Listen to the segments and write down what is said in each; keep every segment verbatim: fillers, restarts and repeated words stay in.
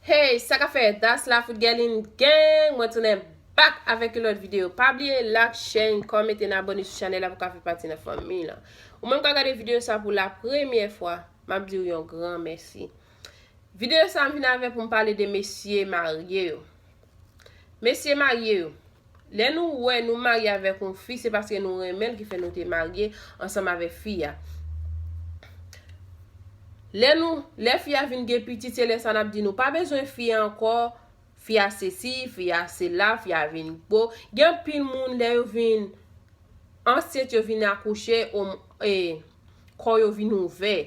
Hey, sa k ap fèt? That's Lafout Guerline Gang. Mwen tounen back avèk yon lòt videyo. Pa bliye like, share, kòmante, n abòne sou chanèl la pou ka fè pati nan fanmi lan. Ou menm k ap gade videyo sa pou la premyè fwa, m ap di w yon gran mèsi. Videyo sa m vin avè pou m pale de mesye marye yo. Mesye marye yo, lè nou wè nou marye avèk yon fi, se paske nou renmen l ki fè nou te marye ansanm avèk fi a. Lè nou, lè fi a vin gen pitit, se lè sa n ap di nou pa bezwen fi a ankò, fi a sesi, fi a sela, fi a vin gwo. Gen anpil moun lè yo vin ansent, yo vin akouche, o, e, kò yo vin ouvè.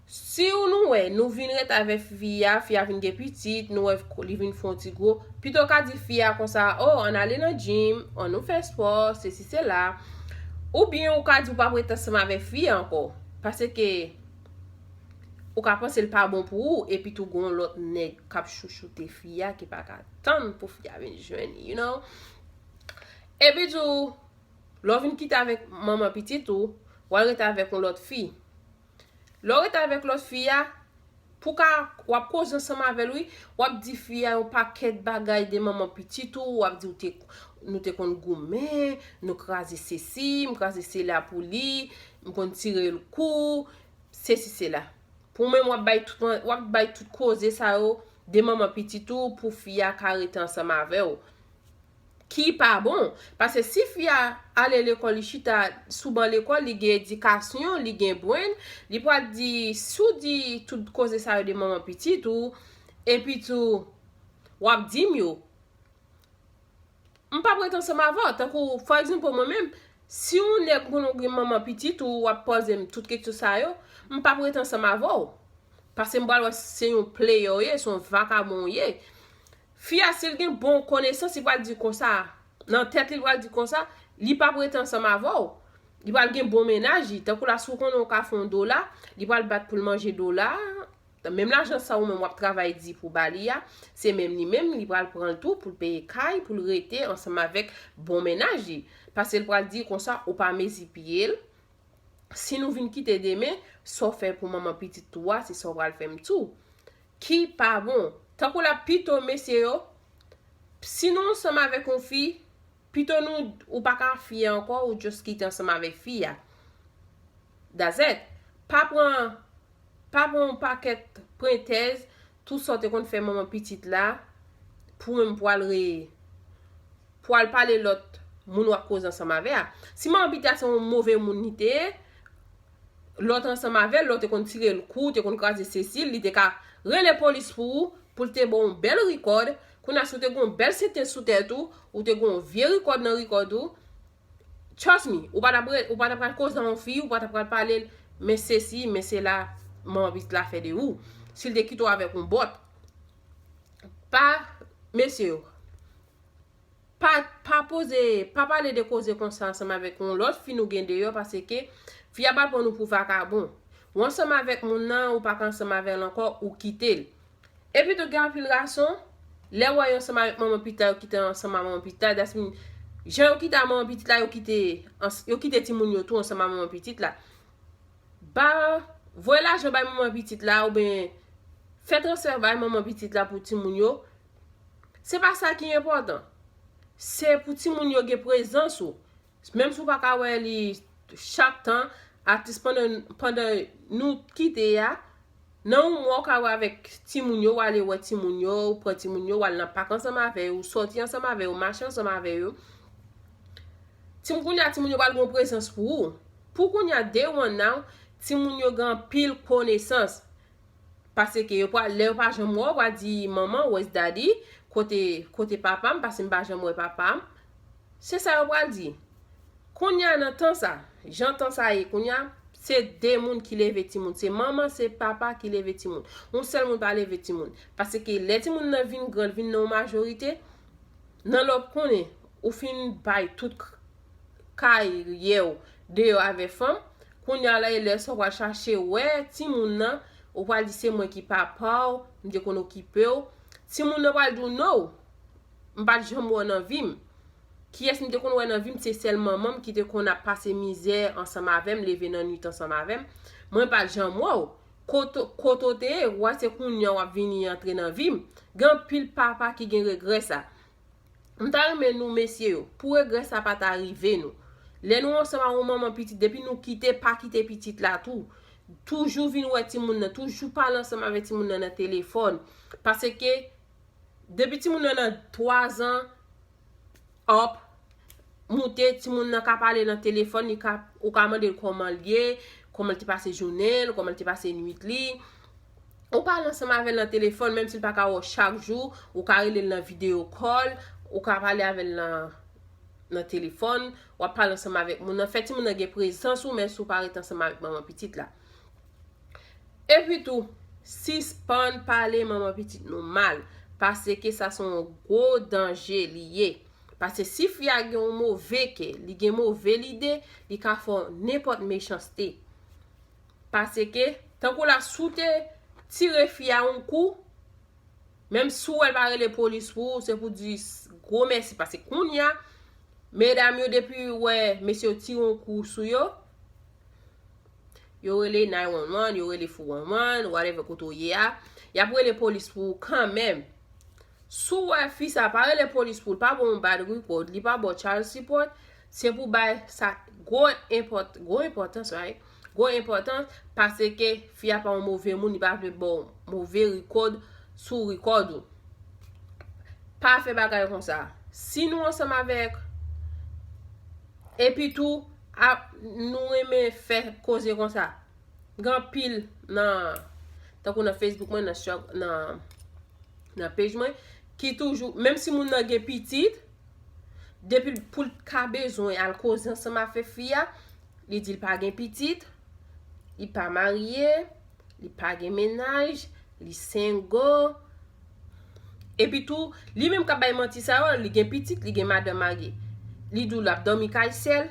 Si w nou wè, nou vin ret avèk fi a, fi a vin gen pitit, nou wè li vin fè yon ti gwo, pito w ka di fi a konsa, o, ann ale nan gym, ann nou fè spò, sesi sela. Oubyen ou ka di w p ap ret ansanm avèk fi a ankò. Paske ou ka panse l pa bon pou ou, epi tou gon lòt nèg k ap chouchoute fi a ki pa ka tann pou fi a vin jwenn li, you know. Epi tou, lè w vin kite avèk manman pitit ou, w al rete avèk yon lòt fi. Lè w rete avèk lòt fi a, pou ka, w ap koze ansanm avè l, wi, w ap di fi a yon pakèt bagay de manman pitit ou, w ap di w te, nou te konn goumen, nou kraze sesi, m kraze sela pou li, m konn tire l kou, sesi sela. Pou menm w ap bay tout, w ap bay tout koze sa yo de manman pitit ou pou fi a ka rete ansanm avè w. Ki pa bon. Paske si fi a ale lekòl, li chita sou ban lekòl, li gen edikasyon, li gen brain, li pral di, si w di tout koze sa yo de manman pitit ou, epi tou, w ap di m yo, m p ap ret ansanm avè w. Tankou, for example, mwen menm, si yon nèg konnen w gen manman pitit ou w ap poze m tout kesyon sa yo, m p ap ret ansanm avè w. Paske m pral wè se yon player w ye, se yon vakabon w ye. Fi a, si l gen bon konesans, li pral di konsa, nan tèt li, li pral di konsa, li p ap rete ansanm avè w. Li pral gen bon mennaj li. Tankou la, si w konnen w ka fè yon dola, li pral bat pou l manje dola a. Menm lajan sa ou menm w ap travay di pou ba li a, se menm li menm, li pral pran l tou pou l peye kay, pou l rete ansanm avèk bon mennaj li. Paske l pral di konsa, ou pa mezi pye l. Si nou vin kite demen, sa w fè pou manman pitit ou a, se sa w pral fè m tou. Ki pa bon. Tankou la, pito mesye yo, si nou ansanm avèk yon fi, pito nou, ou pa ka fi a ankò, ou just kite ansanm avèk fi a. That's it. Pa pran, pa pran yon pakèt prentèz, tout sa w te konn fè manman pitit la, pou menm pou al re, pou al pale lòt moun w ap koze ansanm avè a. Si manman pitit la se yon move moun li te ye, lè w te ansanm avè l, lè w te konn tire l kou, te konn kraze sesi, li te ka rele polis pou ou, pou l te ba w yon bèl rikòd. Kounye a, si w te gen yon bèl sentans sou tèt ou, ou te gen yon vye rikòd nan rikòd ou, trust me, ou pa t ap re-, ou pa t ap pral koze a yon fi, ou pa t ap pral pale l, men sesi, men sela, manman pitit la fè de ou. Si l te kite w avèk yon bòt. Pa, mesye yo, pa, pa poze, pa pale de koze konsa ansanm avèk yon lòt fi nou gen deyò, paske fi a pral pran nou pou vakabon. Ou ansanm avèk moun nan, ou pa ka ansanm avè l ankò, ou kite l. Epi tou gen anpil gason, lè w wè yo ansanm avèk manman pitit la, yo kite ansanm ak manman pitit la, that's mean, jan yo kite ak manman pitit la, yo kite, ans-, yo kite timoun yo tou ansanm ak manman pitit la. Ba, voye lajan bay manman pitit la, oubyen fè transfè bay manman pitit la pou timoun yo. Se pa sa ki enpòtan. Se pou timoun yo gen prezans ou. Menm si w pa ka wè li chak tan, at least pandan, pandan nou kite a, nan yon mwa w ka wè avèk timoun yo, w ale wè timoun yo, w pran timoun yo, w al nan pak ansanm avè yo, w sòti ansanm avè yo, w mache ansanm avè yo. Timoun, kounye a, timoun yo pral gen yon prezans pou ou. Pou kounye a, day one now, timoun yo gen anpil konesans. Paske yo pral, lè yo pa janm wè w, yo pral di, "Manman, where's daddy? Kote, kote papa m? Paske m pa janm wè papa m." Se sa yo pral di. Kounye a nan tan sa, jan tan sa ye, kounye a, se de moun ki leve timoun. Se manman, se papa ki leve timoun. Yon sèl moun pa leve timoun. Paske lè timoun nan vin gran, vin nan yon majorite, nan lè w konnen, ou fin bay tout k-, karyè w deyò avè fanm, kounye a la, e lè sa w pral chache wè timoun nan, ou pral di, "Se mwen ki papa w, m te konn okipe w." Timoun nan pral di w, "No, m pa t janm wè w nan vi m." Kiyès m te konn wè nan vi m, se sèl manman m ki te konn ap pase mizè ansanm avè m, leve nan nwit ansanm avè m. Mwen pa t janm wè w. kote, kote w te ye, w wè se kounye a w ap vini antre nan vi m. Gen anpil papa ki gen regrè sa. M ta renmen nou, mesye yo, pou regrè sa pa ta rive nou. Lè nou ansanm ak yon manman pitit, depi nou kite, pa kite pitit la tou. Toujou vin wè timoun nan, toujou pale ansanm avèk timoun nan nan telefòn. Paske depi timoun nan nan twa zan, up, moute, timoun nan ka pale nan telefòn, li ka, ou ka mande l kòman l ye, kòman l te pase jounen l, kòman l te pase nwit li. Ou pale ansanm avè l nan telefòn, menm si l pa ka wè w chak jou, ou ka rele l nan video call, ou ka pale avè l nan, nan telefòn, w ap pale ansanm avèk moun nan. Fè timoun nan gen prezans ou, menm si w pa ret ansanm avèk manman pitit la. Epi tou, sispann pale manman pitit nou mal, paske sa se yon gwo danje li ye. Paske si fi a gen yon move kè, li gen move lide, li ka fè w nenpòt mechanste. Paske, tankou la, si w te tire fi a yon kou, menm si w wè l pa rele polis pou ou, se pou di s-, gwo mèsi. Paske kounye a, medam yo, depi yo wè mesye yo tire yon kou sou yo, yo rele nine one one, yo rele four one one, whatever kote w ye a, y ap rele polis pou ou kanmenm. Si w wè fi sa pa rele polis pou l, pa ba w yon bad record, li pa ba w child support, se pou bay sa gwo enpòt-, gwo enpòtans, right? Gwo enpòtans, paske fi a pa yon move moun, li pa vle ba w move record sou record ou. Pa fè bagay konsa. Si nou ansanm avèk, epi tou, ap, nou renmen fè koze konsa. Gen anpil nan, tankou nan Facebook mwen, nan, nan, nan page mwen, ki toujou, menm si moun nan gen pitit, depi l, pou l ka bezwen al koze ansanm avèk fi a, li di l pa gen pitit, li pa marye, li pa gen mennaj, li single. Epi tou, li menm k ap bay manti sa yo, li gen pitit, li gen madanm marye. Li di w l ap dòmi kay sè l.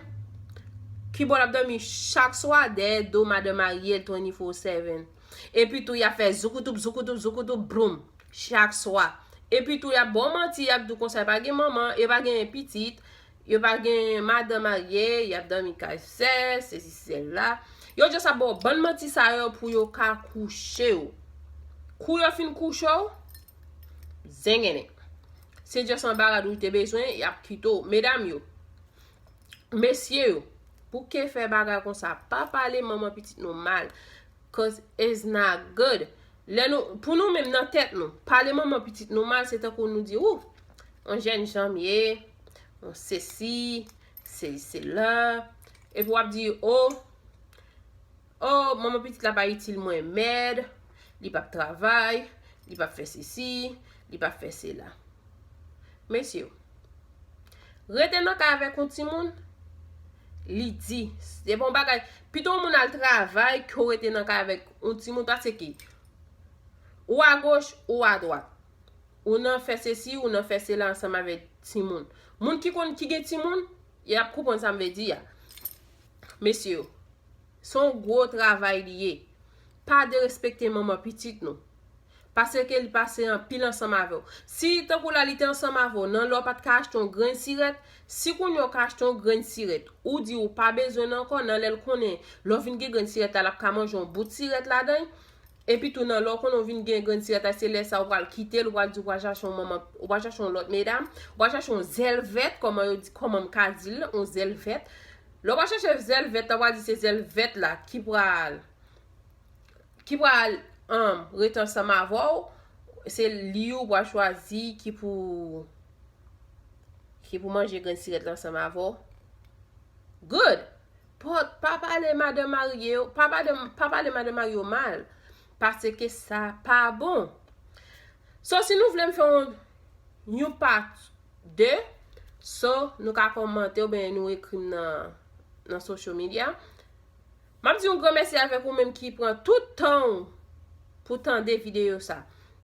Kibò l ap dòmi chak swa dèyè do madanm marye l twenty-four seven. Epi tou, y ap fè zoukoutoup, zoukoutoup, zoukoutoup, broum, chak swa. Epi tou, y ap ba w manti, y ap di w konsa, yo pa gen manman, yo pa gen pitit, yo pa gen madanm marye, y ap dòmi kay sè, sesi, sèla. Yo just ap ba w bann manti sa yo pou yo ka kouche w. Kou yo fin kouche w, zengenen. Se just anba rad ou te bezwen, y ap kite w. Medam yo, mesye yo, pou ke fè bagay konsa, pa pale manman pitit nou mal. 'Cause it's not good. Lè nou, pou nou menm nan tèt nou, pale manman pitit nou mal, se tankou nou di, ou, yon jèn jan m ye, yon sesi, se, sela. Epi w ap di, o, o, manman pitit la pa itil mwen, mèd, li p ap travay, li p ap fè sesi, li p ap fè sela. Mesye, rete nan kay avèk yon timoun, li di, se pa yon bagay, pito yon moun al travay ke w rete nan kay avèk yon timoun, paske ou agoch, ou adwat. Ou nan fè sesi, ou nan fè sela ansanm avèk timoun. Moun ki konn, ki gen timoun, y ap konprann sa m vle di a. Mesye yo, se yon gwo travay li ye. Pa derespekte manman pitit nou. Paske li pase anpil ansanm avè w. Si, tankou la, li te ansanm avè w, nan lè w pa t ka achte yon grenn sirèt, si kounye a w ka achte yon grenn sirèt, ou di ou pa bezwen l ankò, nan lè l konnen, lè w vin gen grenn sirèt la, l ap ka manje yon bout sirèt ladan l, epi tou nan lè w konnen w vin gen grenn sirèt la, se lè sa a w pral kite l, ou pral di w pral chache yon manman, ou pral chache yon lòt medam, ou pral chache yon zèl vèt, kòman yo di, kòman m ka di l, yon zèl vèt. Lè w pral chache zèl vèt la, w pral di se zèl vèt la ki pral, ki pral, um, rete ansanm avè w, se li ou pral chwazi ki pou, ki pou manje grenn sirèt la ansanm avè w. Good. Pa, pa pale madanm marye yo, pa pale, pa pale madanm marye yo mal. Paske sa pa bon. So, si nou vle m fè yon, yon part de, so, nou ka kòmante oubyen nou ekri m nan, nan social media. M ap di yon gran mèsi avèk ou menm ki pran tout tan w pou tande videyo sa.